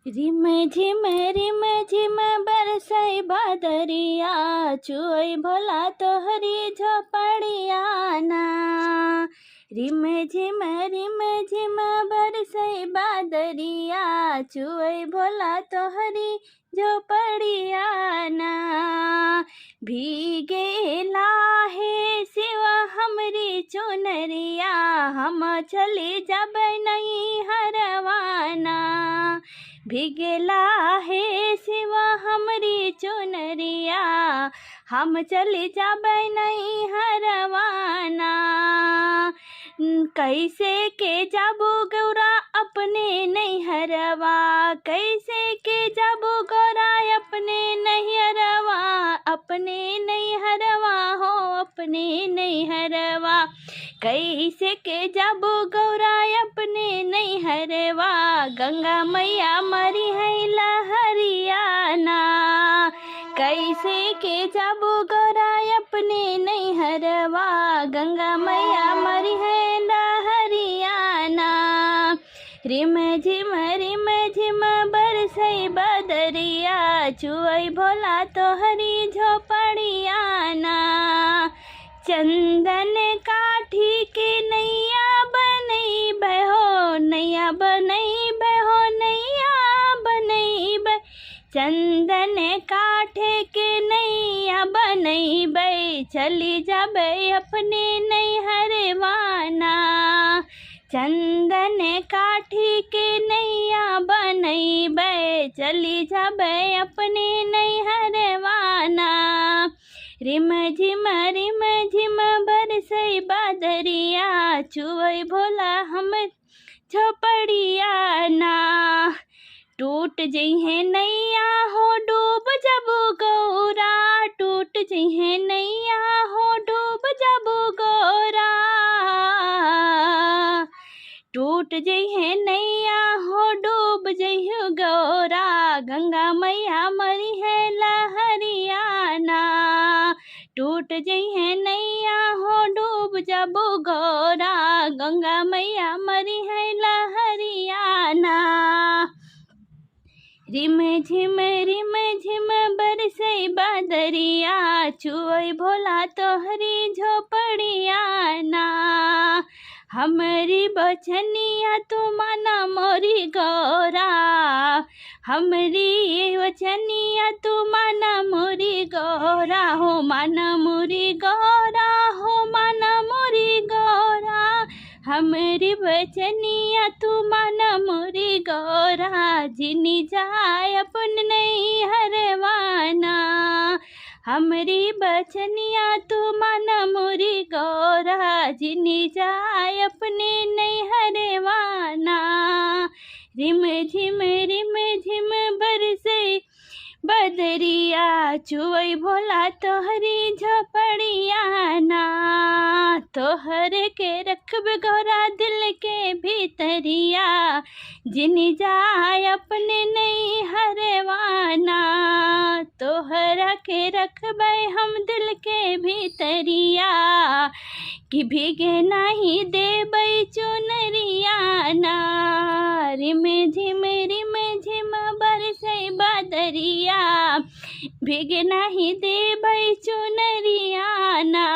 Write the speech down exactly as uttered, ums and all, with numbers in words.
रिम झिम रिम झिम बरसै बदरिया, चुअई भोला तोहरी झोपड़िया ना। रिम झिम रिम झिम बरसै बदरिया, चुअई भोला तोहरी झोपड़िया ना। भीगेला हे शिव हमरी चुनरिया, हम चली जाबै नैहरवा ना। भीगेला हे शिव हमरी चुनरिया, हम चली जाबै नैहरवा ना। कैसे के जाबू गौरा अपने नैहरवा, कैसे के जाबू गौरा अपने नैहरवा, अपने नैहरवा हो, अपने नैहरवा। कैसे के जाबू गौरा अपने नैहरवा, गंगा मैया मरिहैं लहरिया ना। कैसे के जाबू गौरा अपने नैहरवा, गंगा मैया मरिहैं लहरिया ना। रिम झिम रिम झिम बरसै बदरिया, चुअई भोला तोहरी झोपड़िया ना। चंदन काठी के नैया बनैबै हो, नैया बनैबै हो, नैया बनैबै। चंदन काठे के नैया बनैबै, चली जाबै अपने नैहरवा ना। चंदन काठी के नैया बनैबै, चली जाबै अपने नैहरवा ना। रिम झिम रिम झिम बरसै बदरिया, चुअई भोला हम झोपड़िया ना। टूट जइहैं नैया हो डूब जाबू गौरा, टूट जइहैं नैया हो डूब जाबू गौरा। टूट जइहैं नैया हो डूब जइहू गौरा, गंगा मैया मरिहैं लहरिया ना। टूट जइहैं नैया हो डूब जाबू गौरा, गंगा मैया मरिहैं लहरिया ना। रिम झिम रिम झिम बरसै बदरिया, चुअई भोला तोहरी झोपड़िया ना। हमरी बचनिया तू माना मोरी गौरा, हमरी वचनिया तू माना मोरी गौरा हो, माना मोरी गौरा हो, माना मोरी गौरा। हमरी बचनिया तू माना मोरी गौरा, जिनी जाए अपन नैहरवा ना। हमरी बचनिया तू माना मोरी गौरा, जिनी जाए अपने नैहरवा ना। रिम झिम रिम झिम बरसै बदरिया, चुअई भोला तोहरी झोपड़िया ना। तोहरे के रखब गौरा दिल के भीतरिया, जिनी जाए अपने नैहरवा ना। तोहरा के रखबै हम दिल के भीतरिया, कि भीगे नाही देबै चुनरिया ना। रिम झिम रिम झिम बरसै बदरिया, भीगे नाही देबै चुनरिया ना।